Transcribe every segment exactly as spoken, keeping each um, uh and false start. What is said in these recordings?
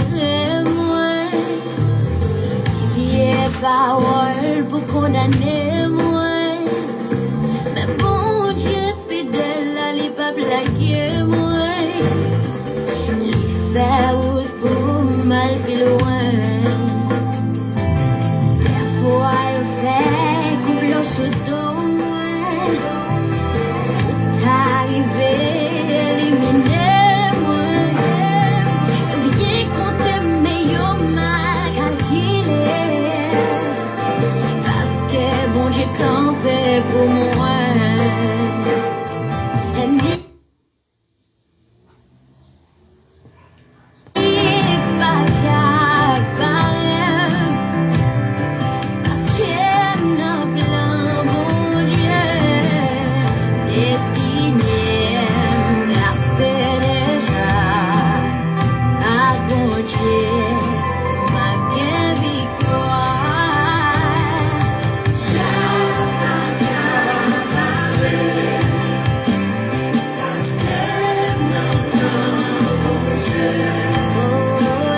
Mwen, ti vye pawòl pou kondane mwen. Men Bondye fidèl la, li p ap lage mwen. Li fè wout pou m al pi lwen. Dèfwa yo fè konplo sou do mwen. Pou ta rive elimine mwen. Yo byen konte m, men yo mal kalkile. Paske Bondye kanpe pou mwen. Ènmi pa ka bare m, paske m nan plan Bondye. Destine m trase deja. Ak Bondye, m ap gen viktwa. Sa pa ka bare m. Paske m nan plan Bondye. O,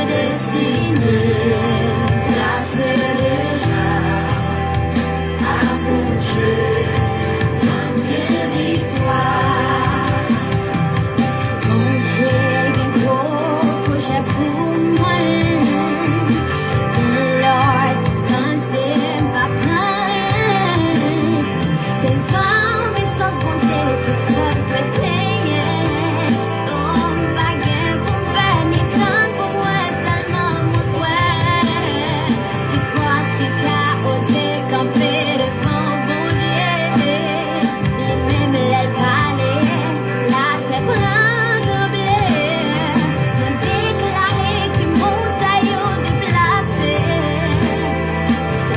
destine m trase deja. Ak Bondye, m ap gen viktwa. Bondye gen gwo pwojè pou mwen. Lòt panse m pa pran anyen. Devan pisans Bondye, tout fòs dwe tenyen. O, m pa gen pou m pè ni krann pou mwen, sèlman mwen kwè. Ki fòs ki ka oze kanpe devan Bondye? Li menm lè l pale, latè pran tranble. Mwen deklare ke montay yo deplase.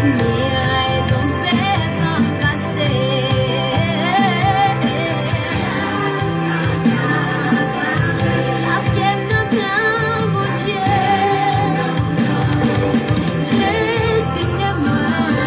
Miray tonbe, van pase. Paske m nan plan Bondye. Destine mwen.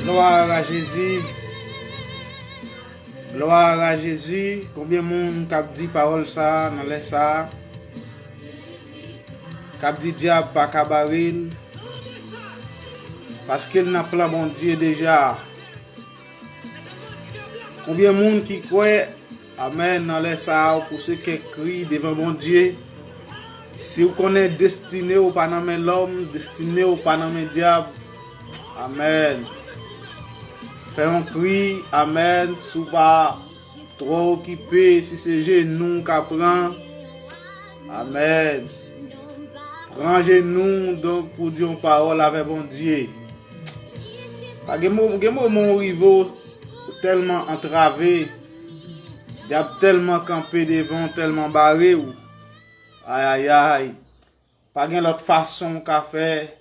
Glwa a Jezi. Glwa a Jezi. Konbyen moun k ap di pawòl sa a nan lè sa a? K ap di dyab pa ka bare l, paske l nan plan Bondye deja. Konbyen moun ki kwè, amèn, nan lè sa a, ou pouse kèk kri devan Bondye? Si w konnen destine w pa nan men lòm, destine w pa nan men dyab, amèn, fè yon kri, amèn, si w pa twò okipe, si se jenou w ka pran, amèn. Pran jenou w, donk, pou di yon pawòl avè Bondye. Pa gen mo-, gen moman w rive, w tèlman antrave, dyab tèlman kanpe devan w, tèlman bare w. Ayayay. Pa gen lòt fason w ka fè,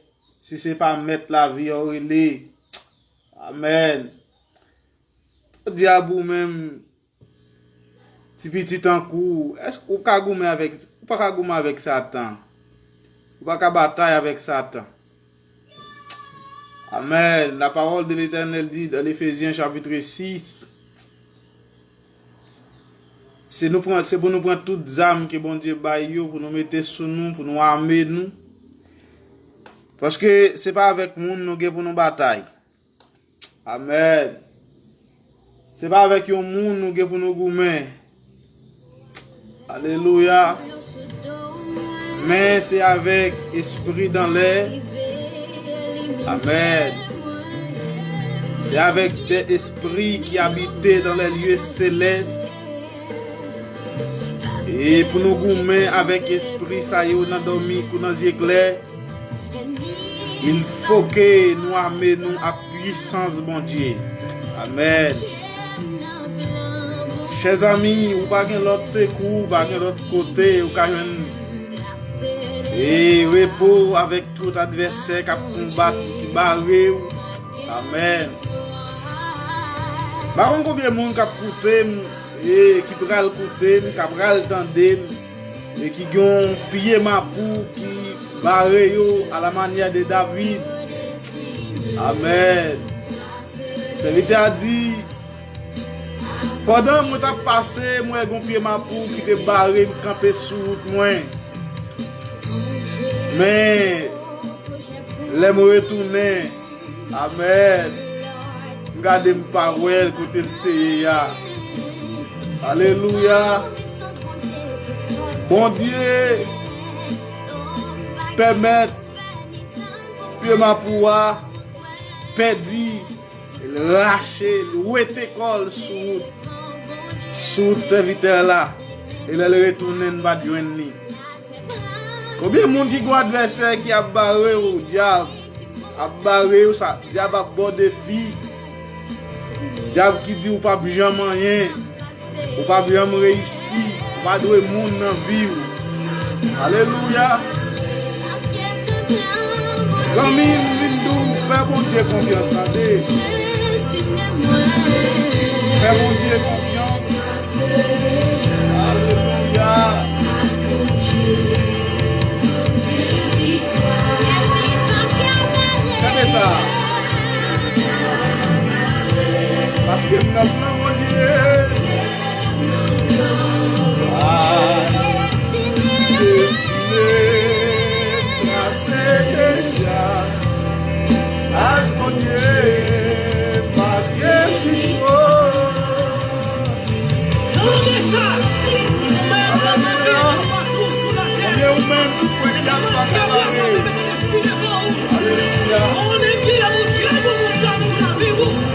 si se pa mèt lavi a w rele. Amèn. Dyab ou menm, ti pitit tankou w, èske ou ka goumen avèk, ou pa ka goumen avèk Satan? Ou pa ka batay avèk Satan? Amèn. La parole de l'Éternel dit dans l'Éphésiens chapitre six, se nou pran, se pou nou pran tout zam ke Bondye bay yo, pou nou mete sou nou, pou nou ame nou. Paske se pa avèk moun nou gen pou nou batay. Amèn. Se pa avèk yon moun nou gen pou nou goumen. Alelouya. Men se avèk espri dan lè. Amèn. Se avèk de espri ki abite dans les lieux célestes. E pou nou goumen avèk espri sa yo nan dòmi kou nan zye klè, il fo ke nou ame nou ak pwisans Bondye. Amèn. Chè zanmi, ou pa gen lòt sekou, ou pa gen lòt kote ou ka jwenn e repo avèk tout advèsè k ap konbat ou, ki bare w. Amèn. M pa konn konbyen moun k ap koute m, e ki pral koute m, k ap pral tande m, e ki gen yon pye mapou ki bare yo à la manière de David. Amèn. Sèvitè a di, pandan mwen t ap pase, mwen wè yon pye mapou ki te bare m kanpe sou wout mwen. Men, lè m retounen, amèn, m gade m pa wè l kote l te ye a. Alelouya. Bondye pèmèt pye mapou a pèdi, l rache, l wete kò l sou wout, sou wout sèvitè la. E lè l retounen, n pa t jwenn li. Konbyen moun ki gen yon advèsè ki ap bare w, dyab ap bare w, sa, dyab ap ba w defi, dyab ki di w p ap janm anyen, ou p ap janm reyisi, ou pa dwe moun nan vi w. Alelouya. Zanmi m, vin di w, fè Bondye konfyans, tande. Fè Bondye konfyans. Alelouya. Tande sa. Paske m nan plan Bondye. Ah, destine trase deja. Ak Bondye, pa gen pi wo. Tande sa! Ou menm, ou menm, ou menm, ou menm, Alelouya.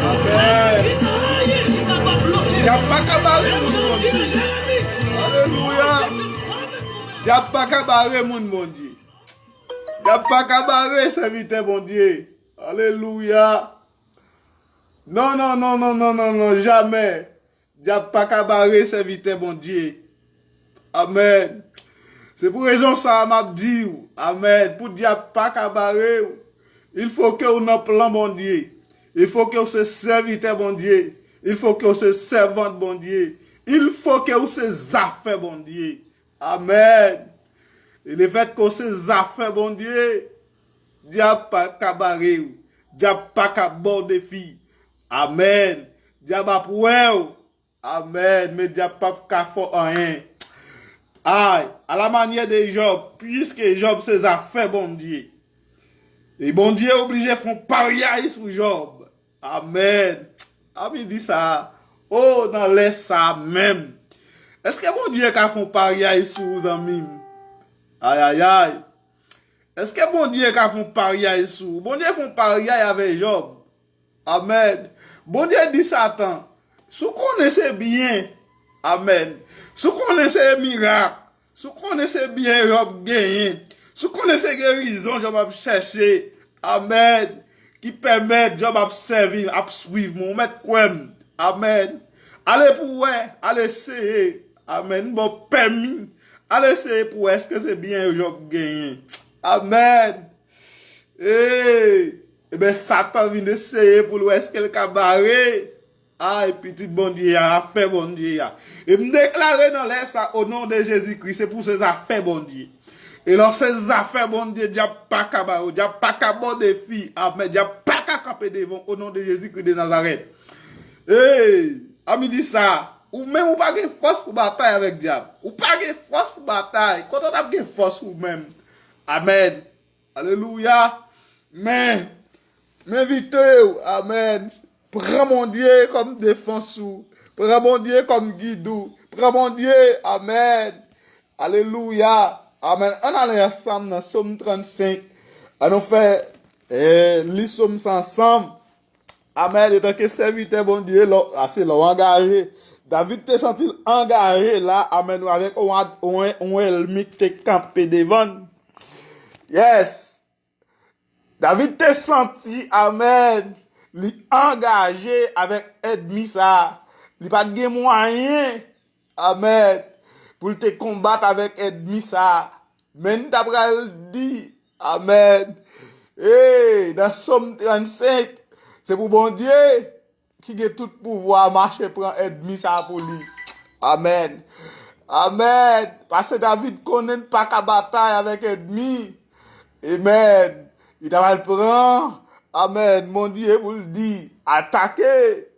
Amèn. Dyab pa ka bare moun Bondye. Alelouya. Dyab pa ka bare moun Bondye. Dyab pa ka bare sèvitè Bondye. Alelouya. Non, non, non, non, non, non, non, jamè. Dyab pa ka bare sèvitè Bondye. Amèn. Se pou rezon sa a m ap di w, amèn, pou dyab pa ka bare w, il faut que w nan plan Bondye. Il faut que w se sèvitè Bondye. Il faut que w se sèvant Bondye. Il faut que w se zafè Bondye. Amèn. E lefètke w se zafè Bondye, dyab pa ka bare w. Dyab pa ka ba w defi. Amèn. Dyab ap wè w. Amèn. Men dyab p ap ka fè w anyen. Ay, à la manière de Jòb, piske Jòb se zafè Bondye. E Bondye oblije fè yon paryay sou Jòb. Amèn. A mi di sa. O, nan lè sa menm. Èske Bondye ka fè yon paryay sou ou, zanmi m? Ayayay. Èske Bondye ka fè yon paryay sou ou? Bondye fè yon paryay avè Jòb. Amèn. Bondye di Satan, si w konnen se byen, amèn, si w konnen se mirak, si w konnen se byen Jòb genyen, si w konnen se gerizon Jòb ap chèche, amèn, ki pèmèt Jòb ap sèvi, ap swiv mwen, ou mèt kwè m. Amèn. Ale pou w wè, ale eseye. Amèn. M ba w pèmi. Ale eseye pou w wè èske se byen Jòb genyen. Amèn. Ey! Ebyen, Satan vin eseye pou l wè èske l ka bare. Ay, pitit Bondye a, afè Bondye a. E m deklare nan lè sa, o non de Jezikri, se pou se zafè Bondye. E lè w se zafè Bondye, dyab pa ka ba ou, dyab pa ka ba w defi. Amèn. Dyab pa ka kanpe devan w, o non de Jezikri de Nazarèt. Ey! A mi di sa, ou menm ou pa gen fòs pou batay avèk dyab. Ou pa gen fòs pou batay. Kote w t ap gen fòs ou menm? Amèn. Alelouya. Men, m envite w, amèn. Pran Bondye kòm defans ou. Pran Bondye kòm gid ou. Pran Bondye, amèn. Alelouya. Amèn. Ann ale ansanm nan Sòm trannsenk. Ann nou fè, eh, li Sòm sa ansanm. Amèn. Etanke sèvitè Bondye, lè w, a, se lè w angaje. David te santi l angaje la, amèn, avèk yon, yon, yon ènmi ki te kanpe devan l. Yes. David te santi, amèn, li angaje avèk ènmi sa a. Li pa t gen mwayen, amèn, pou l te konbat avèk ènmi sa a. Men n ta pral di, amèn. Ey, nan Sòm trannsenk, se pou Bondye ki gen tout pouvwa mache pran ènmi sa a pou li. Amèn. Amèn. Paske David konnen l pa ka batay avèk ènmi. Amèn. Li ta pral pran, amèn, Bondye pou l di, atake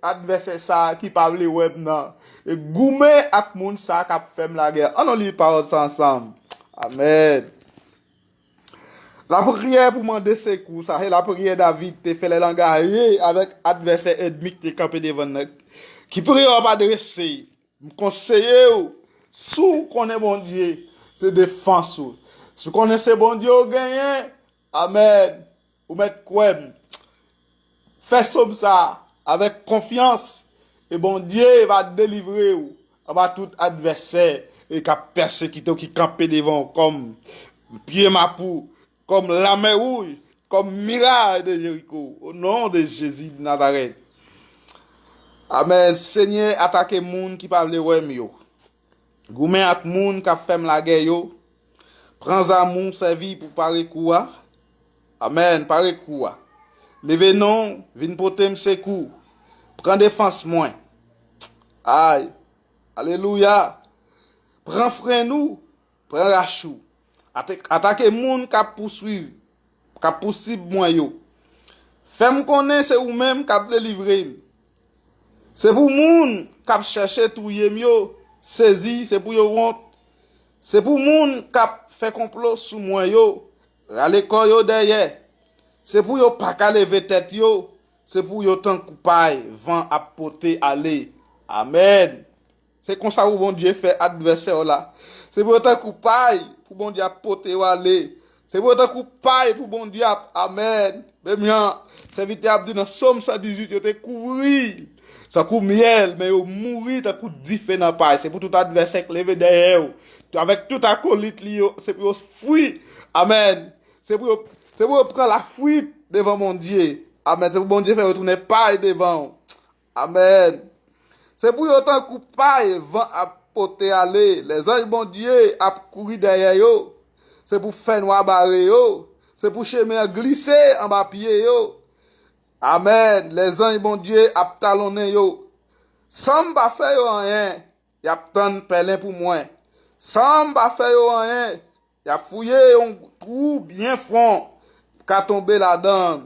advèsè sa a ki pa vle wè m nan. E goumen ak moun sa a k ap fè m lagè. Ann nou li pawòl sa ansanm. Amèn. Lapriyè pou mande sekou, sa se lapriyè David te fè lè l angaje avèk advèsè ènmi ki te kanpe devan l nan. Ki priyè w ap adrese? M konseye w, si w konnen Bondye, se defans ou. Si w konnen se Bondye w genyen, amèn, ou mèt kwè m. Fè sòm sa a avèk konfyans, e Bondye va delivre w anba tout advèsè e k ap pèsekite w, ki kanpe devan w kòm pye mapou, kòm lamè wouj, kòm miray de Jeriko, o non de Jezi de Nazarèt. Amèn. Senyè, atake moun ki pa vle wè m yo. Goumen ak moun k ap fè m lagè yo. Pran zam ou sèvi pou pare kou a. Amèn. Pare kou a. Leve non, vin pote m sekou. Pran defans mwen. Ay. Alelouya. Pran frenn ou. Pran rach ou. Ate- Atake moun k ap pouswiv, k ap pousib mwen yo. Fè m konnen se ou menm k ap delivre m. Se pou moun k ap chèche touye m yo sezi, se pou yo wont. Se pou moun k ap fè konplo sou mwen yo rale kò yo dèyè. Se pou yo pa ka leve tèt yo, se pou yo tankou pay van ap pote ale. Amèn. Se konsa pou Bondye fè advèsè w la. Se pou yo tankou pay pou Bondye ap pote yo ale. Se pou yo tankou pay pou Bondye ap, amèn. Menm jan sèvitè ap di nan Sòm san dizuit, yo te kouvri tankou myèl, men yo mouri tankou dife nan pay. Se pou tout advèsè k leve dèyè w, avèk tout akolit li yo, se pou yo fwi. Amèn. Se pou yo, se pou yo pran lafwit devan Bondye. Amèn. Se pou Bondye fè yo tounen pay devan w. Amèn. Se pou yo tankou pay van ap pote ale. Lèzanj Bondye ap kouri dèyè yo. Se pou fènwa bare yo. Se pou chemen an glise anba pye yo. Amèn. Lèzanj Bondye ap talonnen yo. San m pa fè yo anyen, y ap tann pèlen pou mwen. San m pa fè yo anyen, y ap fouye yon twou byen fon, ka tonbe ladan l.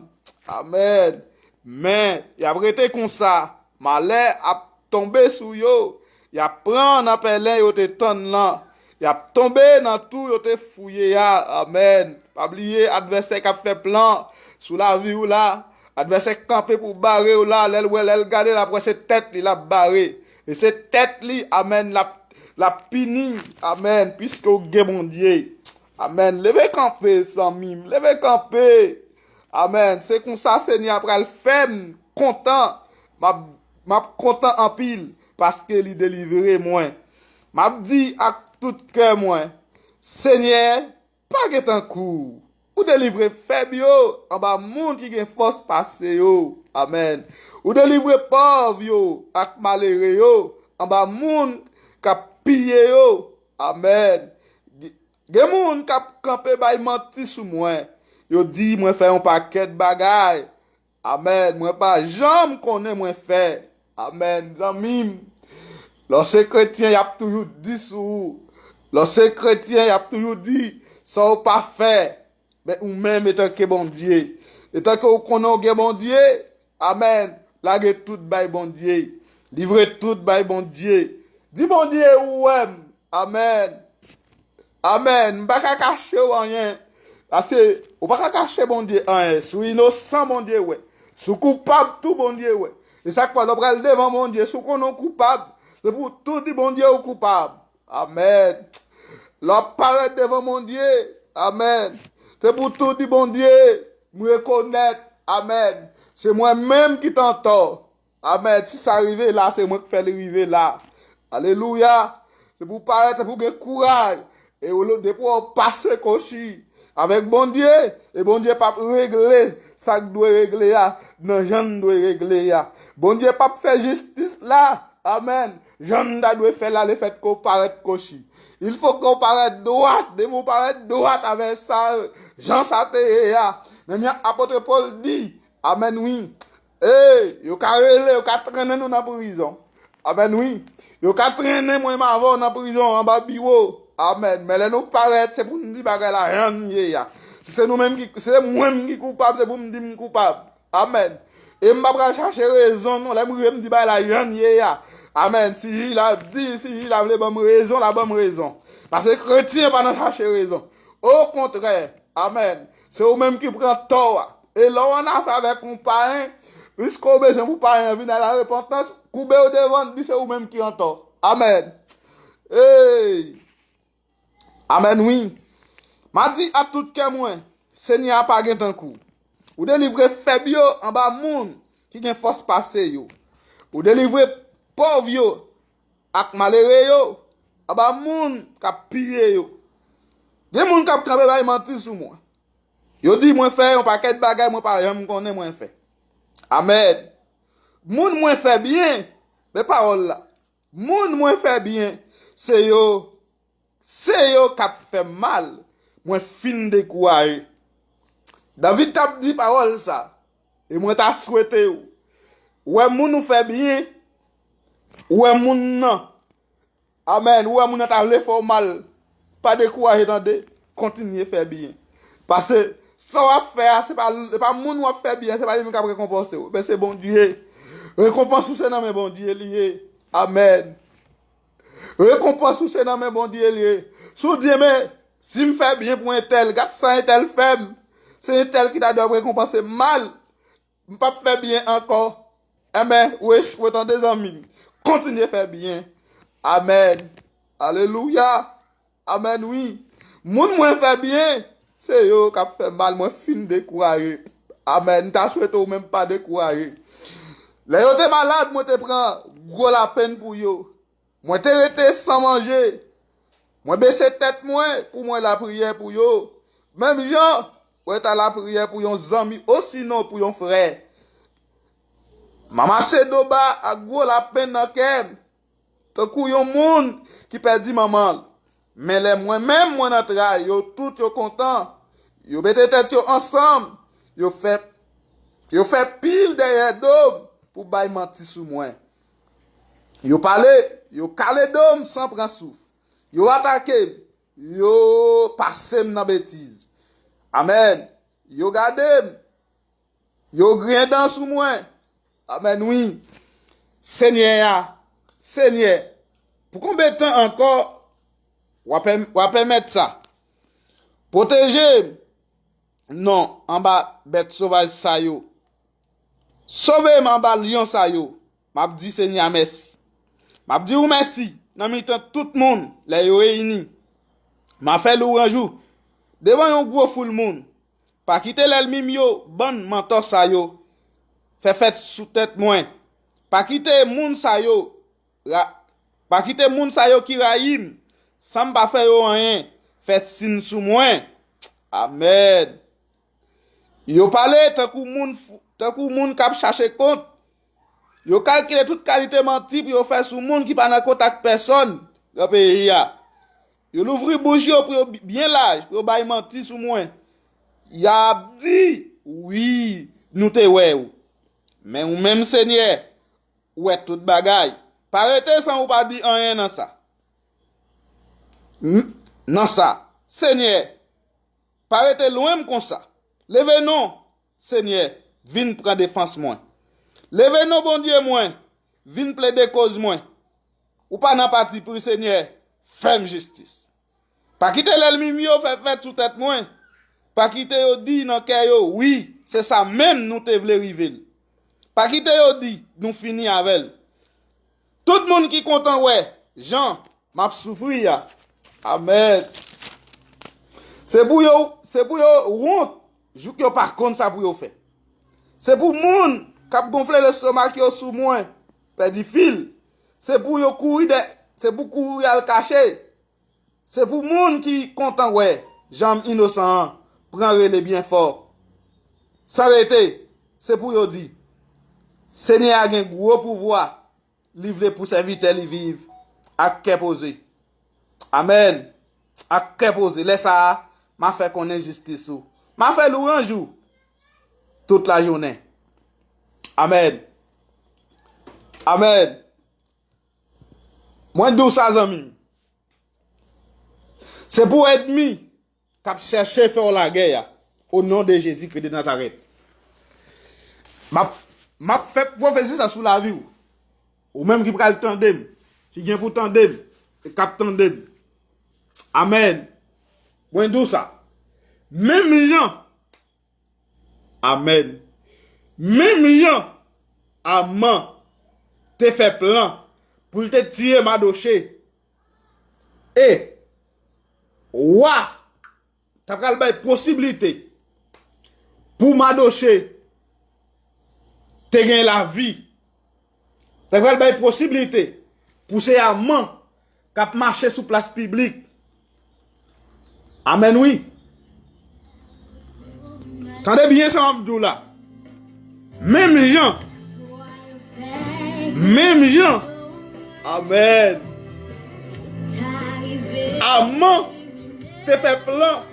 Amèn. Men, y ap rete konsa. Malè ap tonbe sou yo. Y ap pran nan pèlen yo te tann lan. Y ap tonbe nan twou yo te fouye a. Amèn. Pa bliye, advèsè k ap fè plan sou lavi w la, advèsè k kanpe pou bare w la, lè l wè, lè l gade, l ap wè se tèt li l ap bare. E se tèt li, amèn, l ap, l ap pini. Amèn. Piske w gen Bondye. Amèn. Leve kanpe, zanmi m. Leve kanpe. Amèn. Se konsa Senyè a pral fè m kontan. M ap, m ap kontan anpil paske li delivre mwen. M ap di ak tout kè mwen, Senyè, pa gen tankou w. Ou delivre fèb yo anba moun ki gen fòs pase yo. Amèn. Ou delivre pòv yo ak malere yo anba moun k ap piye yo. Amèn. Gen moun k ap kanpe bay manti sou mwen. Yo di mwen fè yon pakèt bagay. Amèn. Mwen pa janm konnen mwen fè. Amèn. Zanmi m, lè w se kretyen, y ap toujou di sou ou. Lè w se kretyen, y ap toujou di sa w pa fè. Men ou menm, etanke Bondye, etanke w konnen w gen Bondye, amèn, lage tout bay Bondye. Livre tout bay Bondye. Di Bondye ou wè m. Amèn. Amèn. M pa ka kache w anyen. Paske ou pa ka kache Bondye anyen. Si w inosan, Bondye wè. Si w koupab tou, Bondye wè. E sa k fè lè w pral devan Bondye, si w konnen w koupab, se pou w tou di Bondye ou koupab. Amèn. Lè w ap parèt devan Bondye, amèn, se pou w tou di Bondye, m rekonèt, amèn, se mwen menm ki t antò. Amèn. Si sa rive la, se mwen k fè li rive la. Alelouya. Se pou w parèt, se pou w gen kouraj. E w, depi w pase kochi avèk Bondye, e Bondye p ap regle sa k dwe regle a nan jan n dwe regle a. Bondye p ap fè jistis la, amèn, jan n ta dwe fè l la, lefètke w parèt kochi. Il faut que w parèt dwat, depi w parèt dwat avèk sa, jan sa te ye a. Menm jan apot Pòl di, amèn, wi. Ey, yo ka rele, yo ka trennen nou nan prizon. Amèn, wi. Yo ka trennen mwen m avè w nan prizon, anba biwo. Amèn. Men lè nou parèt, se pou n di bagay la jan l ye a. Si se nou menm ki, si se mwen menm ki koupab, se pou m di m koupab. Amèn. E m pa pral chache rezon, non. Lè m rive, m di bagay la jan l ye a. Amèn. Si jij la di, si jij la vle ban m rezon, l a ban m rezon. Paske kretyen pa nan chache rezon. Okontrè, amèn. Se ou menm ki pran tò a. E lè w annafè avèk yon payen, piske w bezwen pou payen an vin a la repantans, koube w devan l, di se ou menm ki antò. Amèn. Ey! Amèn, wi. M a di ak tout kè mwen, Senyè a pa gen tankou w. Ou delivre fèb yo anba moun ki gen fòs pase yo. Ou delivre pòv yo ak malere yo anba moun k ap piye yo. Gen moun k ap kanpe bay manti sou mwen. Yo di mwen fè yon pakèt bagay mwen pa janm konnen mwen fè. Amèn. Moun mwen fè byen, men pawòl la. Moun mwen fè byen, se yo, se yo k ap fè m mal, mwen fin dekouraje. David t ap di pawòl sa, e mwen ta swete w wè moun ou fè byen, ou wè moun nan. Amèn. Ou wè moun nan ta vle fè w mal. Pa dekouraje tande. Kontinye fè byen. Paske sa w ap fè a, se pa, se pa moun w ap fè byen, se pa li menm k ap rekonpanse w. Men se Bondye. Rekonpans ou se nan men Bondye li ye. Amèn. Rekonpans ou se nan men Bondye li ye. Si w di, men, si m fè byen pou entèl, gad sa entèl fè m. Se entèl ki ta dwe ap rekonpanse m mal. M p ap fè byen ankò. Enben, ou echwe tande zanmi m. Kontinye fè byen. Amèn. Alelouya. Amèn, wi. Moun mwen fè byen, se yo k ap fè mal, mwen fin dekouraje. Amèn. M ta swete ou menm pa dekouraje. Lè yo te malad, mwen te pran gwo lapenn pou yo. Mwen te rete san manje. Mwen bese tèt mwen pou mwen lapriyè pou yo. Menm jan mwen ta lapriyè pou yon zanmi osinon pou yon frè. M anmase do ba ak gwo lapenn nan kè m, tankou yon moun ki pèdi manman l. Men lè mwen menm mwen nan tray, yo tout yo kontan. Yo mete tèt yo ansanm, yo fè, yo fè pil dèyè do m pou bay manti sou mwen. Yo pale, yo kale do m san pran souf. Yo atake m, yo pase m nan betiz. Amèn. Yo gade m, yo griyen dan sou mwen. Amèn, wi. Senyè a, Senyè, pou konbyen tan ankò w a pèm-, w a pèmèt sa? Pwoteje m, non, anba bèt sovaj sa yo. Sove m anba lyon sa yo. M ap di Senyè a mèsi. M ap di ou mèsi nan mitan tout moun lè yo reyini. M a fè louwanj ou devan yon gwo foul moun. Pa kite lènmi m yo bann mantò sa yo fè fèt sou tèt mwen. Pa kite moun sa yo ra-, pa kite moun sa yo ki rayi m, san m pa fè yo anyen, fè siy sou mwen. Amèn. Yo pale tankou moun fou, tankou moun k ap chache kont. Yo kalkile tout kalite manti pou yo fè sou moun ki pa nan kont ak pèsòn nan peyi a. Yo louvri bouch yo pou yo bi-, byen laj, pou yo bay manti sou mwen. Y ap di, wi, nou te wè ou. Men ou menm, Senyè, ou wè tout bagay. Pa rete san ou pa di anyen nan sa. M-, nan sa, Senyè, pa rete lwen m konsa. Leve non, Senyè, vin pran defans mwen. Leve non, Bondye mwen, vin plede koz mwen. Ou pa nan patipri, Senyè, fè m jistis. Pa kite lènmi m yo fè fèt sou tèt mwen. Pa kite yo di nan kè yo, wi, se sa menm nou te vle rive l. Pa kite yo di, nou fini avè l. Tout moun ki kontan wè jan m ap soufri a. Amèn. Se pou yo, se pou yo wont, jouk yo pa konn sa pou yo fè. Se pou moun k ap gonfle lestomak yo sou mwen pèdi fil. Se pou yo kouri dè, se pou kouri al kache. Se pou moun ki kontan wè jan m inosan an pran rele byen fò. San rete, se pou yo di, Senyè a gen gwo pouvwa, li vle pou sèvitè li viv ak kè poze. Amèn. Ak kè poze. Lè sa a, m a fè konnen jistis ou. M a fè louwanj ou tout lajounen. Amèn. Amèn. Mwen di w sa, zanmi m. Se pou ènmi k ap chèche fè w lagè a, o non de Jezi Kris de Nazarèt. M ap, m ap fè pwofesi sa sou lavi w. Ou menm ki pral tande m, ki gen pou tande m, e k ap tande m. Amèn. Mwen di w sa. Menm jan, amèn. Menm jan Aman te fè plan pou l te tiye Madoche, e wa ta pral bay posiblite pou Madoche te gen lavi. Ta pral bay posiblite pou se Aman k ap mache sou plas piblik. Amèn, wi. Tande byen sa m ap di w la. Menm jan. Menm jan. Amèn. Aman te fè plan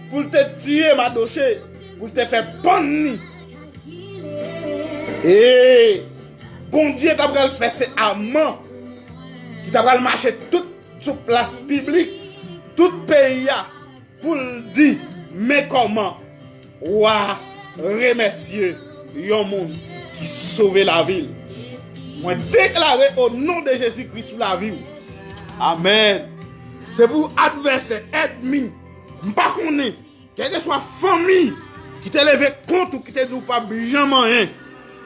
pou l te tiye Madoche, pou l te fè pann li. E Bondye ta pral fè se Aman ki ta pral mache tout sou plas piblik, tout peyi a, pou l di, men kòman wa remèsye yon moun ki sove lavi l. Mwen deklare o non de Jezi Kris sou lavi w. Amèn. Se pou advèsè, ènmi, m pa konnen, kèlkeswa fanmi ki te leve kont ou, ki te di w p ap janm anyen,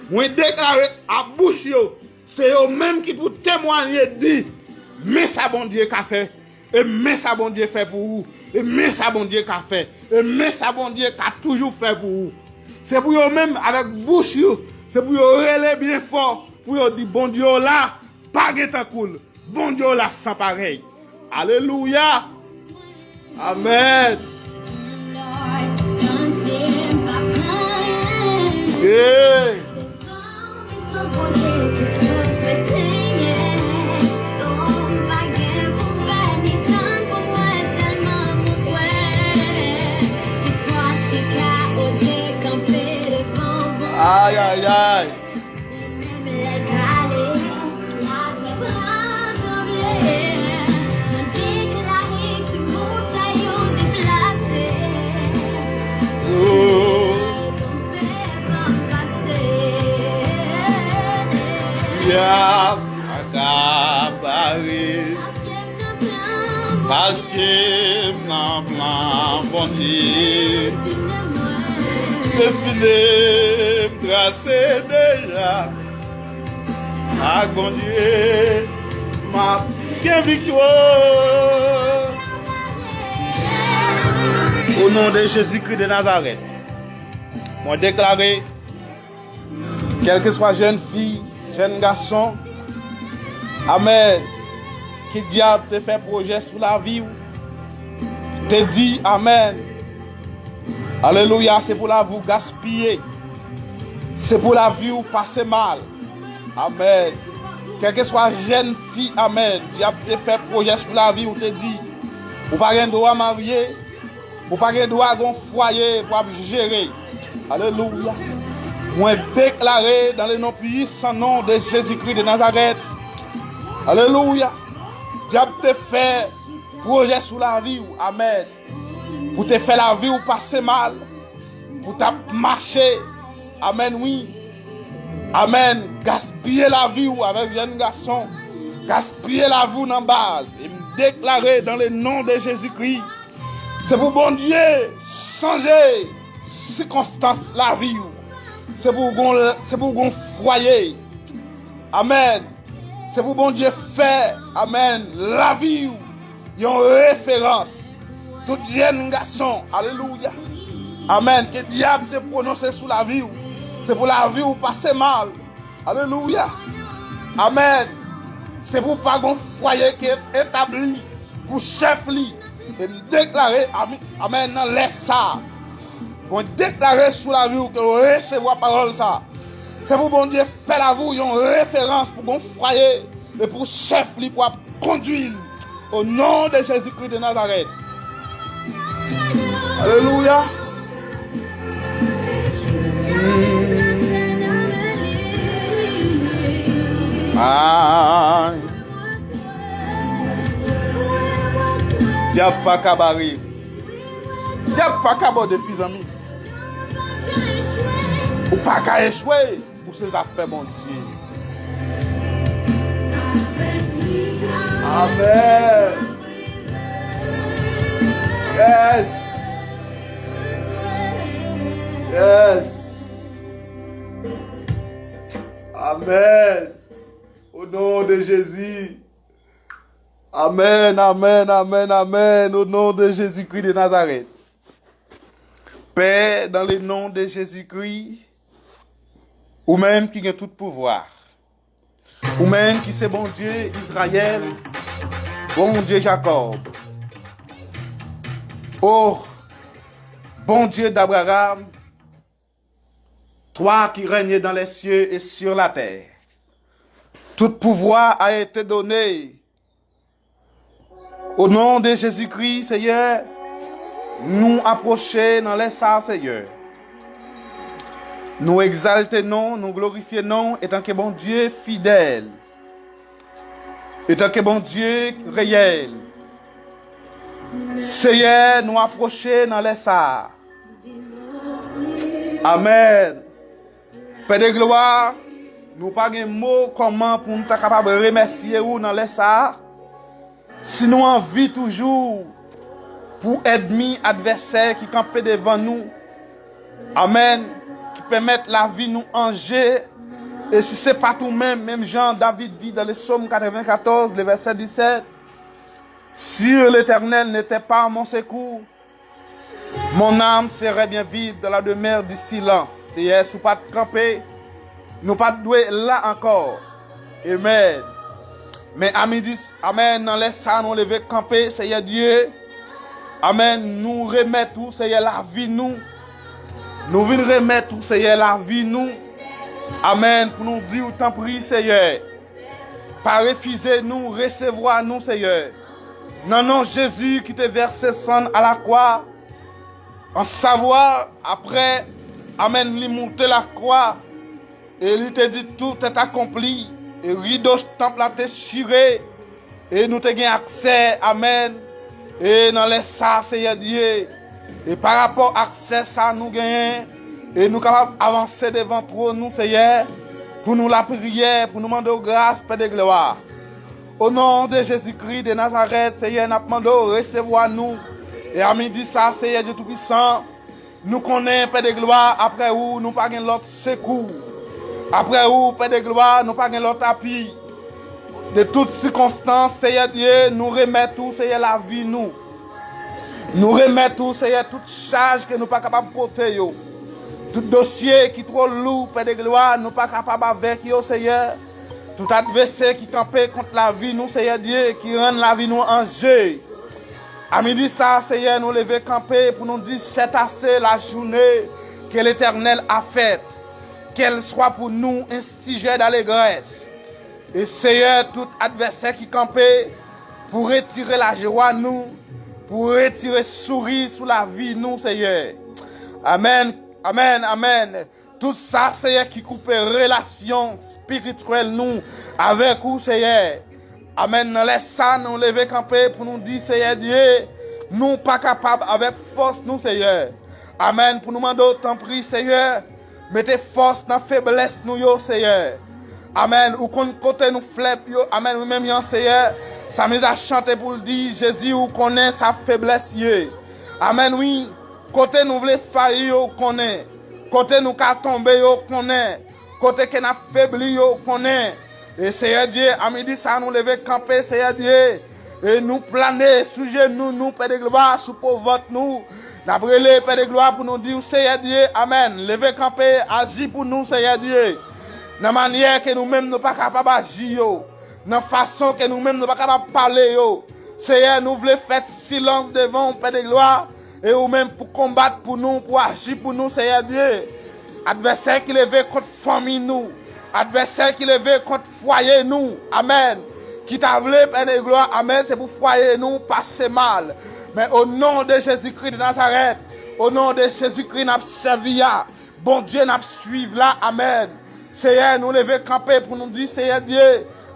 mwen deklare a bouch yo, se yo menm ki pou temwanye, di, men sa Bondye ka fè, e men sa Bondye fè pou ou, e men sa Bondye ka fè, e men sa Bondye ka toujou fè pou ou. Se pou yo menm, avèk bouch yo, se pou yo rele byen fò, pou yo di, Bondye w la, pa gen tankou l. Bondye w la san parèy. Alelouya. Amèn. Hey. Ay, ay, ay. Li menm lè l pale, latè pran tranble. Mwen deklare ke montay yo deplase. Mwen tonbe pa m pase. Dyab pa ka bare. Paske m nan plan Bondye. Destine m trase deja. Ak Bondye, m ap gen viktwa. O non de Jezi Kris de Nazarèt, mwen deklare kèlkeswa jèn fi, jèn gason, amèn, ki dyab te fè pwojè sou lavi w, te di, amèn, alelouya, se pou lavi w gaspiye, se pou lavi w pase mal, amèn. Kèlkeswa jèn fi, amèn, dyab te fè pwojè sou lavi w, te di, ou pa gen dwa marye, ou pa gen dwa gon fwaye pou ap jere. Alelouya. Mwen deklare dans le nom puissant nom de Jésus-Christ de Nazareth. Alelouya. Dyab te fè pwojè sou lavi w. Amèn. Pou te fè lavi w pase mal. Pou t ap mache. Amèn, wi. Amèn. Gaspiye lavi w avèk jèn gason. Gaspiye lavi w nan baz. E m deklare dans le nom de Jésus-Christ. Se pou Bondye chanje sikonstans lavi w. Se pou w gon, se pou w gon fwaye. Amèn. Se pou Bondye fè, amèn, lavi w yon referans. Tout jèn gason, alelouya. Amèn. Ke dyab te pwononse sou lavi w. Se pou lavi w pase mal. Alelouya. Amèn. Se pou pa gon fwaye ki etabli pou chèf li. E m deklare, amèn, nan lè sa a. Mwen deklare sou lavi w ke w resevwa pawòl sa a. Se pou Bondye fè lavi w yon referans pou gon fwaye e pou chèf li pou ap kondui l. O non de Jezikri de Nazarèt. Alelouya. Ay. Dyab pa ka bare m. Dyab pa ka bòde fi zanmi. Ou pa ka echwe. Pou se zafè Bondye. Amèn. Yes. Yes. Amèn. Au nom de Jésus. Amèn, amèn, amèn, amèn. Au nom de Jésus-Christ de Nazareth. Pè, dans le nom de Jésus-Christ, ou menm ki gen tout pouvwa, ou menm ki se Bondye Izrayèl, Bondye Jakòb. O Bondye d'Abraham, toi qui règnes dans les cieux et sur la terre, tout pouvoir a été donné. Au nom de Jésus-Christ, Seyè, nou apwoche nan lè sa, Seyè. Nou egzalte non, nou glorifye non, etanke Bondye fidèl, etanke Bondye reyèl. Seyè, nou apwoche nan lè sa. Amèn. Pè de glwa, nou pa gen mo kòman pou nou ta kapab remèsye ou nan lè sa a. Si nou anvi toujou pou ènmi, advèsè ki kanpe devan nou, amèn, ki pèmèt lavi nou an je, e si se pa t ou menm, menm jan David di dans le psaume quatre-vingt-quatorze, le verset dix-sept, si l'Éternel n'était pas mon secours, mon âme serait bien vide dans la demeure du silence. Seyè, si w pa t kanpe, nou pa t dwe la ankò. Amèn. Men a midi, amèn, nan lè sa nou leve kanpe, Seyè Dye. Amèn, nou remèt ou, Seyè, lavi nou. Nou vin remèt ou, Seyè, lavi nou. Amèn, pou nou di w tanpri, Seyè. Pa refize nou, resevwa nou, Seyè. Nan non Jezi ki te vèse san l a lakwa, an savwa, apre, amèn, li moute lakwa, e li te di, tout est accompli, e rido tanp la te chire, e nou te gen aksè, amèn, e nan lè sa, Seyè Dye, e pa rapò aksè sa nou genyen, e nou kapab avanse devan twòn ou, Seyè, pou nou lapriyè, pou nou mande w gras, Pè de glwa. O non de Jezikri de Nazarèt, Seyè, n ap mande w resevwa nou. E a midi sa, Seyè Dye Toupisan, nou konnen, Pè de glwa, apre ou, nou pa gen lòt sekou. Apre ou, Pè de glwa, nou pa gen lòt api. De tout sikonstans, Seyè Dye, nou remèt ou, Seyè, lavi nou. Nou remèt ou, Seyè, tout chaj ke nou pa kapab pote yo. Tout dosye ki twò lou, Pè de glwa, nou pa kapab avèk yo, Seyè. Tout advèsè ki kanpe kont lavi nou, Seyè Dye, ki rann lavi nou an je. A midi sa, Seyè, nou leve kanpe pou nou di, c'est assez, la journée que l'Éternel a faite, qu'elle soit pour nous un sujet d'allégresse. E Seyè, tout advèsè ki kanpe pou retire lajwa nou, pou retire souri sou lavi nou, Seyè. Amèn, amèn, amèn. Tout sa, Seyè, ki koupe relasyon espirityèl nou avèk ou, Seyè. Amèn. Nan lè sa, nou leve kanpe pou nou di, Seyè Dye, nou pa kapab avèk fòs nou, Seyè. Amèn. Pou nou mande w, tanpri, Seyè, mete fòs nan feblès nou yo, Seyè. Amèn. Ou konn kote nou flèb yo. Amèn. Ou menm yon Seyè. Sa miz a chante pou l di, Jezi, ou konnen sa feblès ye. Amèn, wi. Kote nou vle fayi yo, ou konnen. Kote nou ka tonbe yo, ou konnen. Kote ke n ap febli yo, ou konnen. E Seyè Dye, a midi sa nou leve kanpe, Seyè Dye. E nou plane sou jenou nou, Pè de glwa, sou po vant nou. N ap rele, Pè de glwa, pou nou di w, Seyè Dye, amèn. Leve kanpe, aji pou nou, Seyè Dye. Nan manyè ke nou menm nou pa kapab aji yo. Nan fason ke nou menm nou pa kapab pale yo. Seyè, nou vle fè silans devan w, Pè de glwa. E ou menm pou konbat pou nou, pou aji pou nou, Seyè Dye. Advèsè ki leve kont fanmi nou, advèsè ki leve kont fwaye nou, amèn, ki ta vle, Pè de glwa, amèn, se pou fwaye nou pase mal. Men o non de Jezikri de Nazarèt, o non de Jezikri n ap sèvi a, Bondye n ap swiv la, amèn. Seyè, nou leve kanpe pou nou di, Seyè Dye,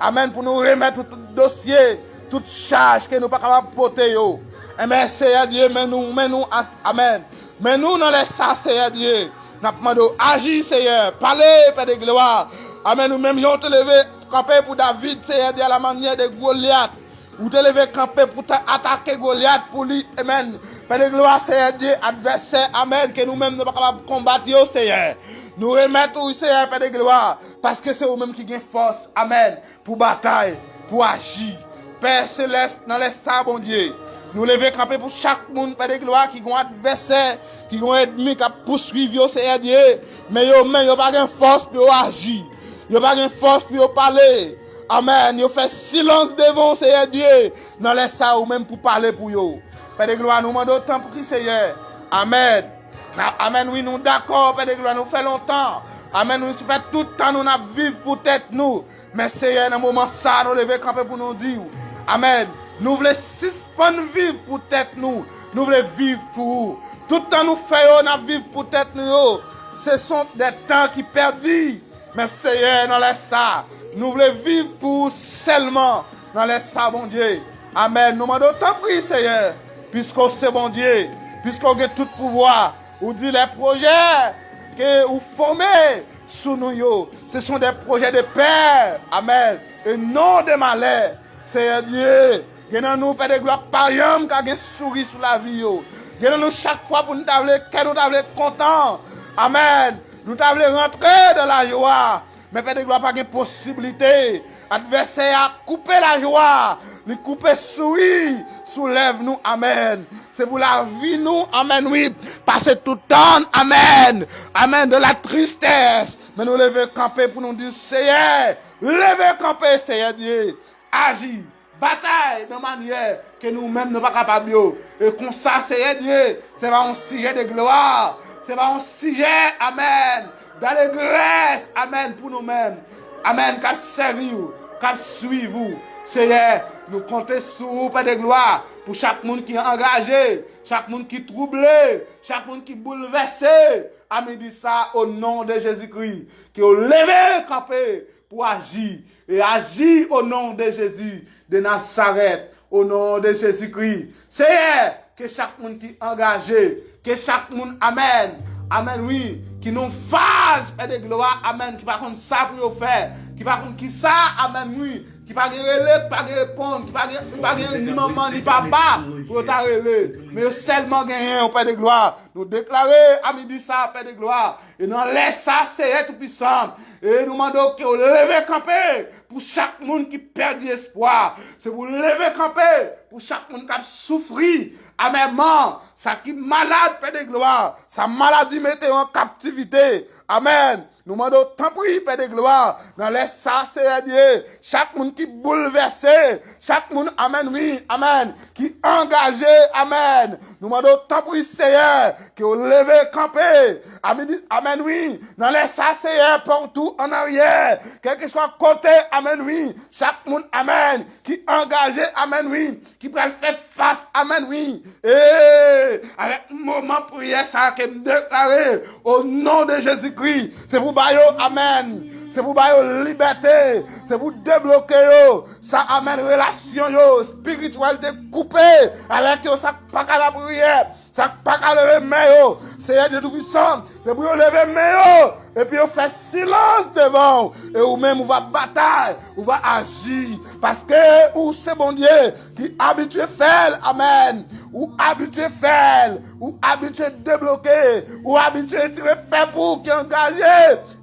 amèn, pou nou remèt ou tout dosye, tout chaj ke nou pa kapab pote yo. Enben, Seyè Dye, men nou, men nou, as- amèn. Men nou nan lè sa, Seyè Dye. N ap mande w aji, Seyè. Pale, Pè de glwa. Amèn. Ou menm jan w te leve kanpe pou David, Seyè Dye, alamanyè de Golyat. Ou te leve kanpe pou ta atake Golyat pou li. Amèn. Pè de glwa, Seyè Dye, advèsè, amèn, ke nou menm nou pa kapab konbat yo, Seyè. Nou remèt ou, Seyè, Pè de glwa, paske se ou menm ki gen fòs. Amèn. Pou batay, pou aji. Pè Selès, nan lè sa, Bondye, nou leve kanpe pou chak moun, Pè de glwa, ki gon advèsè, ki gon ènmi k ap pouswiv yo, Seyè Dye. Men yo menm, yo pa gen fòs pou yo aji. Yo pa gen fòs pou yo pale. Amèn. Yo fè silans devan w, Seyè Dye. Nan lè sa, ou menm pou pale pou yo. Pè de glwa, nou mande w tanpri, Seyè. Amèn. N a- Amèn, wi, nou dakò, Pè de glwa, nou fè lontan. Amèn, wi, sa fè tout tan nou n ap viv pou tèt nou. Men Seyè, nan moman sa, nou leve kanpe pou nou di w, amèn. Nou vle sispann viv pou tèt nou. Nou vle viv pou ou. Tout tan nou fè yo, n ap viv pou tèt nou yo. Se son de tan ki pèdi. Men Seyè, nan lè sa, nou vle viv pou ou sèlman. Nan lè sa, Bondye. Amèn. Nou mande w tanpri, Seyè, piske w se Bondye, piske w gen tout pouvwa. Ou di les projets ke ou fòme sou nou yo, ce sont des projets de paix. Amèn. E non de malè. Seyè Dye, gen nan nou, Pè de glwa, pa janm ka gen souri sou lavi yo. Gen nan nou, chak fwa pou nou ta vle, kè nou ta vle kontan. Amèn. Nou ta vle rantre dan lajwa. Men Pè de glwa, pa gen posiblite. Advèsè a koupe lajwa, li koupe souri sou lèv nou. Amèn. Se pou lavi nou, amèn, wi, pase tout tan, amèn. Amèn, de la tristès. Men nou leve kanpe pou nou di, Seyè, leve kanpe, Seyè Dye. Aji, batay nan manyè ke nou menm nou pa kapab yo. E konsa, Seyè Dye, se pa yon sijè de glwa, se pa yon sijè, amèn, dalegrès, amèn, pou nou menm. Amèn, k ap sèvi w, k ap swiv ou. Seyè, nou konte sou ou, Pè de glwa, pou chak moun ki angaje, chak moun ki twouble, chak moun ki boulvèse. A midi sa, o non de Jezikri, ke w leve kanpe pou aji, e aji o non de Jezi de Nazarèt, o non de Jezikri. Seyè, ke chak moun ki angaje, ke chak moun, amèn, amèn, wi, ki nan faz, Pè de glwa, amèn, ki pa konn sa pou yo fè, ki pa konn ki sa, amèn, wi, ki pa gen rele, ki pa gen reponn, ki pa gen, ki pa gen ni manman, ni papa, pou yo ta rele. Men yo sèlman genyen yon Pè de glwa. Nou deklare a midi sa, Pè de glwa. E nan lè sa, Seyè Toupisan, e nou mande w ke w leve kanpe pou chak moun ki pèdi espwa. Se pou w leve kanpe pou chak moun k ap soufri amèman. Sa ki malad, Pè de glwa, sa maladi mete yo an kaptivite. Amèn. Nou mande w, tanpri, Pè de glwa, nan lè sa, Seyè Dye, chak moun ki boulvèse, chak moun, amèn, wi, amèn, ki angaje, amèn. Nou mande w, tanpri, Seyè, ke w leve kanpe. Amèn, amèn, wi. Nan lè sa, Seyè, pa w tou an aryè. Kèlkeswa kote, amèn, wi. Chak moun, amèn, ki angaje, amèn, wi, ki pral fè fas, amèn, wi. E avèk moman priyè sa ke m deklare, o non de Jezikri, se pou ba yo, amèn. Se pou ba yo libète. Se pou debloke yo. Sa, amèn, relasyon yo, espirityalite koupe avèk yo, sa k pa ka lapriyè. Sa k pa ka leve men yo, Seyè Dye Toupisan, se pou yo leve men yo, epi yo fè silans devan w, e ou menm ou va batay, ou va aji, paske ou se Bondye ki abitye fè l, amèn, ou abitye fè l, ou abitye debloke, ou abitye retire pèp ou ki angaje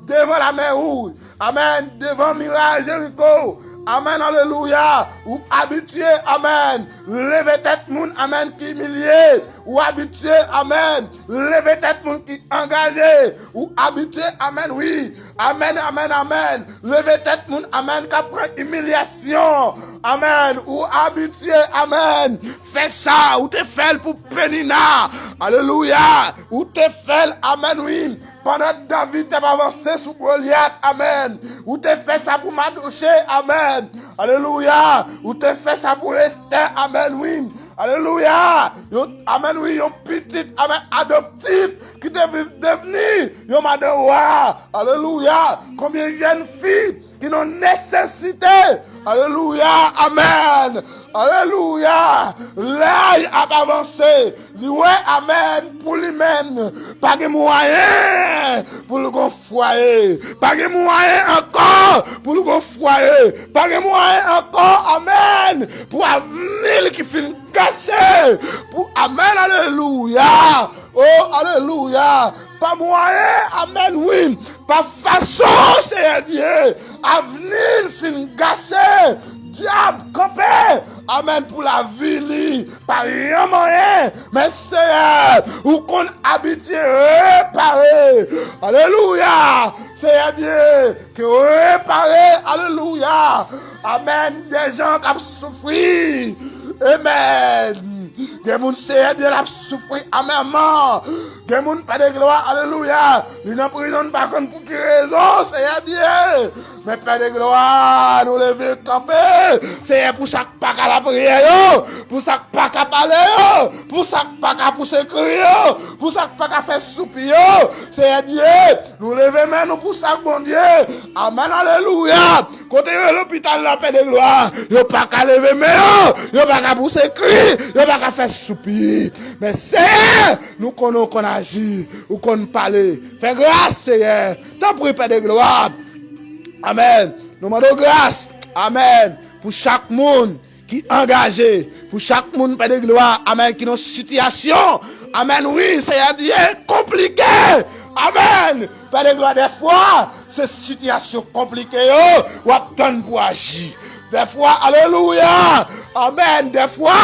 devan Lamè Wouj. Amèn. Devan miray Jeriko. Amèn. Alelouya. Ou abitye, amèn, leve tèt moun, amèn, ki imilye. Ou abitye, amèn, leve tèt moun ki angaje. Ou abitye, amèn, wi. Amèn, amèn, amèn. Leve tèt moun, amèn, k ap pran imilyasyon. Amèn. Ou abitye, amèn, fè sa. Ou te fè l pou Penina. Alelouya. Ou te fè l, amèn, wi. Pandan David t ap avanse sou Golyat, amèn. Ou te fè sa pou Madoche, amèn. Alelouya. Ou te fè sa pou Estè, amèn, wi. Alelouya. Yon, amèn, wi, yon pitit, amèn, adoptif ki te viv devni yon madanm wa. Alelouya. Konbyen jèn fi Gen yon nesesite. Alelouya, amèn. Alelouya. Lè l ap avanse, li wè, amèn, pou li menm, pa gen mwayen pou l gon fwaye. Pa gen mwayen ankò pou l gon fwaye. Pa gen mwayen ankò, amèn, pou avni l ki fin gache. Pou, amèn, alelouya. O, alelouya. Pa mwayen, amèn, wi. Pa fason, Seyè Dye, avni l fin gache. Dyab kanpe, amèn, pou lavi li. Pa yon mwayen. Men, Seyè, ou konn abitye repare. Alelouya. Seyè Dye, ke w repare. Alelouya. Amèn. De jan k ap soufri. Amèn. Gen moun, Seyè Dye, l ap soufri amèman. Gen moun, Pè de glwa, alelouya, li nan prizon, n pa konn pou ki rezon, Seyè Dye. Men, Pè de glwa, nou leve kanpe, Seyè, pou sa k pa ka lapriyè yo, pou sa k pa ka pale yo, pou sa k pa ka pouse kri yo, pou sa k pa ka fè soupi yo, Seyè Dye, nou leve men nou pou sa k, Bondye. Amèn, alelouya. Kote yo ye lopital la, Pè de glwa, yo pa ka leve men yo, yo pa ka pouse kri, yo pa ka fè soupi. Men, Seyè, nou konnen w konn aji, ou konn pale. Fè gras, Seyè. Tanpri, Pè de glwa. Amèn. Nou mande w gras. Amèn. Pou chak moun ki angaje, pou chak moun, Pè de glwa, amèn, ki nan sitiyasyon, amèn, wi, Seyè Dye, konplike, amèn, Pè de glwa, dèfwa, se sitiyasyon konplike yo, w ap tann pou aji. Dèfwa, alelouya, amèn, dèfwa,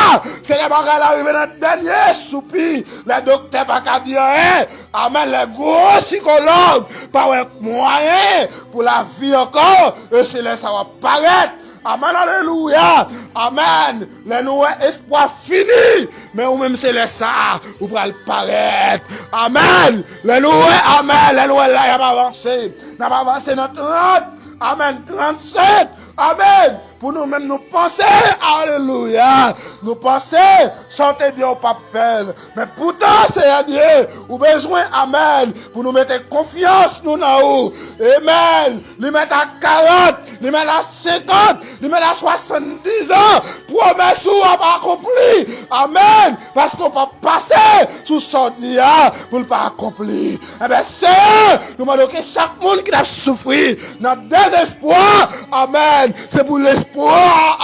se lè bagay la rive nan dènye soupi, lè doktè pa ka di anyen, amèn, lè gwo sikològ pa wè mwayen pou lavi ankò, e se lè sa w ap parèt. Amèn, alelouya. Amèn. Lè nou wè espwa fini, men ou menm se lè sa a ou pral parèt. Amèn. Lè nou wè, amèn, lè nou wè laj ap avanse, n ap avanse nan trant, amèn, trannsenk, amèn. Pou nou menm nou panse, alelouya, nou panse sa w te di a w p ap fè l. Men poutan, Seyè Dye, ou bezwen, amèn, pou nou mete konfyans nou nan ou. Amèn. Li mèt a karant, li mèt a senkant, li mèt a swasanndiz an, pwomès ou ap akonpli. Amèn. Paske w p ap pase sou sa w di a pou l pa akonpli. Enben, Seyè, nou mande w ke chak moun ki t ap soufri nan dezespwa, amèn, se pou lespwa,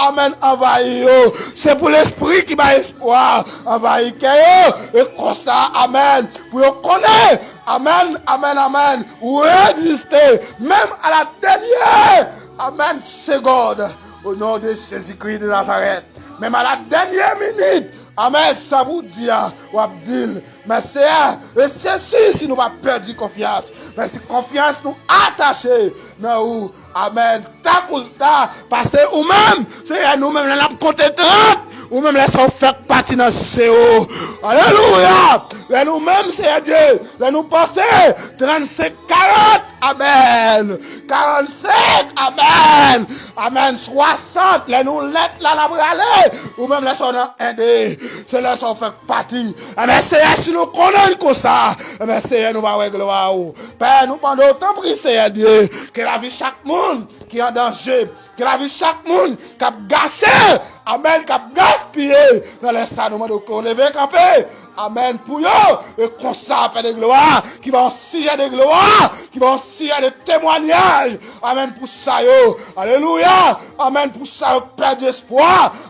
amèn, anvayi yo. Se pou lespri ki bay espwa anvayi kè yo. E konsa, amèn, pou yo konnen, amèn, amèn, amèn, ou egziste, menm a la dènyè, amèn, segonn, o non de Jezikri de Nazarèt, menm a la dènyè minit, amèn, sa pou w di a, w ap di l, men Seyè, e sesi si nou pa pèdi konfyans, men si konfyans nou atache nan ou, amèn, takoulta, paske ou menm, Seyè, nou menm, lè n ap konte trant, ou menm, lè sa w fèk pati nan se ou. Alelouya! Lè nou menm, Seyè Dye, lè nou panse trannsenk, karant, amèn, karannsenk, amèn, amèn, swasant, lè nou lent la n ap rale, ou menm, lè sa w nan en de, se lè sa w fèk pati. Enben, Seyè, si nou konnen l konsa, enben, Seyè, nou va wè glwa ou. Pè, nou mande w, tanpri, Seyè Dye, ke lavi chak moun ki an danje, ke lavi chak moun k ap gache, amèn, k ap gaspiye, nan lè sa, nou mande w ke w leve kanpe, amèn, pou yo, e konsa, Pè de glwa, ki va yon sijè de glwa, ki va yon sijè de temwanyaj, amèn, pou sa yo, alelouya, amèn, pou sa yo k pèdi espwa,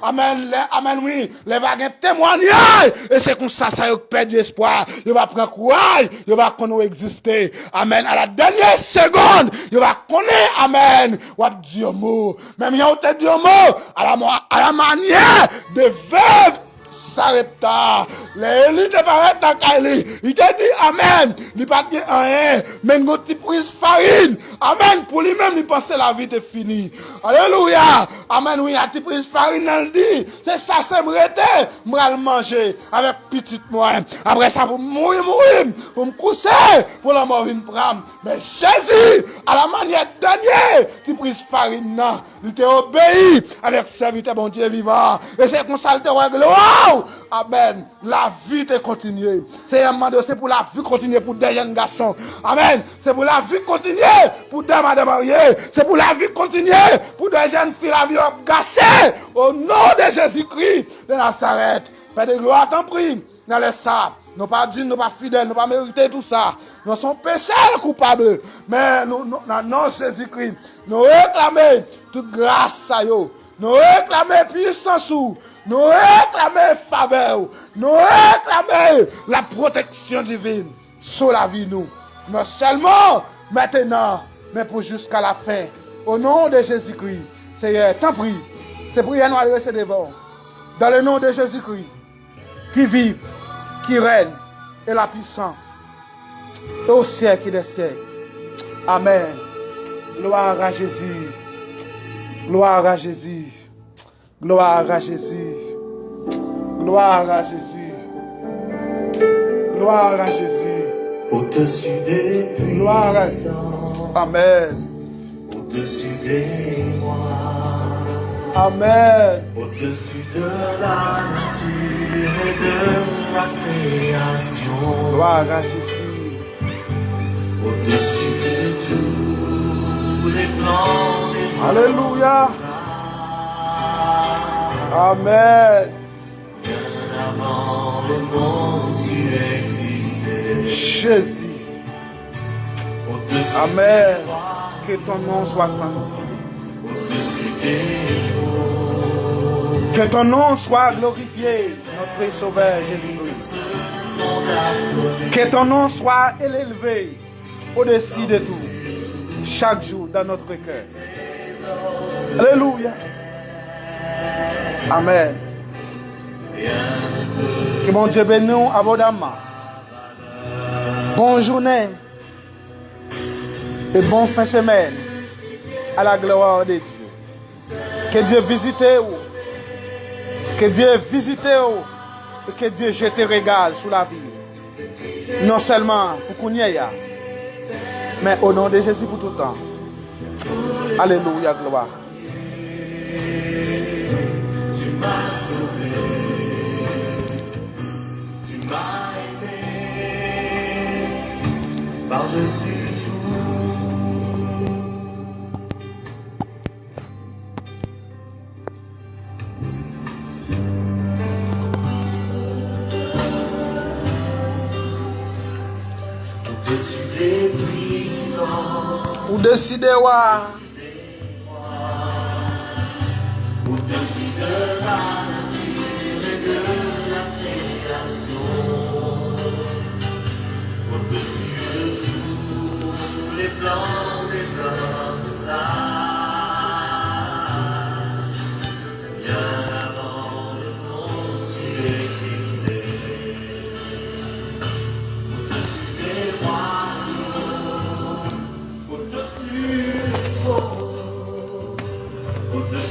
amèn, lè, amèn, wi, lè va gen temwanyaj, e se konsa sa yo k pèdi espwa, yo va pran kouraj, yo va konn ou egziste, amèn, a la dènyè segonn, yo va konnen, amèn, w ap di yon mo, menm jan ou te di yon mo, a la, a la manyè de vèv Sarepta, lè Eli te parèt lakay li, li te di, amèn, li pa t gen anyen, men yon ti priz farin, amèn, pou li menm, li panse lavi te fini. Alelouya! Amèn, wi, a ti priz farin nan, l di, se sa sèl m rete, m pral manje avèk pitit mwen. Apre sa, pou m mouri, mouri m, pou m kouche, pou lanmò vin pran m. Men Jezi, a la manyè dènyè ti priz farin nan, li te obeyi avèk sèvitè Bondye vivan an. E se konsa l te wè glwa Amèn. Lavi te kontinye. Seyè, m mande w, se pou lavi kontinye pou de jèn gason. Amèn. Se pou lavi kontinye pou de madanm marye. Se pou lavi kontinye pou de jèn fi lavi yo ap gache. O non de Jezikri de Nazarèt. Pè de glwa, tanpri, nan lè sa, nou pa diy, nou pa fidèl, nou pa merite tou sa. Nou se yon pechè koupab. Men nou, nou, nan non Jezikri, nou reklame tout gras sa yo. Nou reklame pisans ou. Nou reklame favè ou. Nou reklame la pwoteksyon divin sou lavi nou. Non sèlman mentenan, men pou jiska lafen. O non de Jezikri, Seyè, tanpri, se priyè nou adrese devan w. Dans le nom de Jésus-Christ, qui vit, qui règne, et la puissance au siècle des siècles. Amèn. Gloire à Jésus. Gloire à Jésus. Gloire à Jésus. Gloire à Jésus. Gloire à Jésus. Au-dessus des puissances. Amèn. Au-dessus des lois. Amèn. Au-dessus de la nature et de la création. Gloire à Jésus. Au-dessus de tous les plans des hommes. Alelouya. Amèn. Bien avant le monde, tu existais. Jezi. Amèn. Que ton nom soit sanctifié. Que ton nom soit glorifié, notre Sauveur Jésus-Christ. Que ton nom soit élevé au-dessus de tout, chaque jour dans notre cœur. Alelouya. Amèn. Ke Bondye beni w abondamman. Bon jounen e bon fen semèn. À la gloire de Dieu. Ke Dye vizite w. Ke Dye vizite w. E ke Dye jete rega l sou lavi w. Non sèlman pou kounye a, men o non de Jezi pou tout tan. Alelouya, glwa. Tu m'as sauvé, tu m'as aimé par-dessus tout. Au-dessus des puissances. Ou deside wa. Au-dessus de la nature et de la création. Au-dessus de tous les plans des hommes sages. Bien avant le monde, tu existais. Au-dessus des royaumes, au-dessus du trône, au-dessus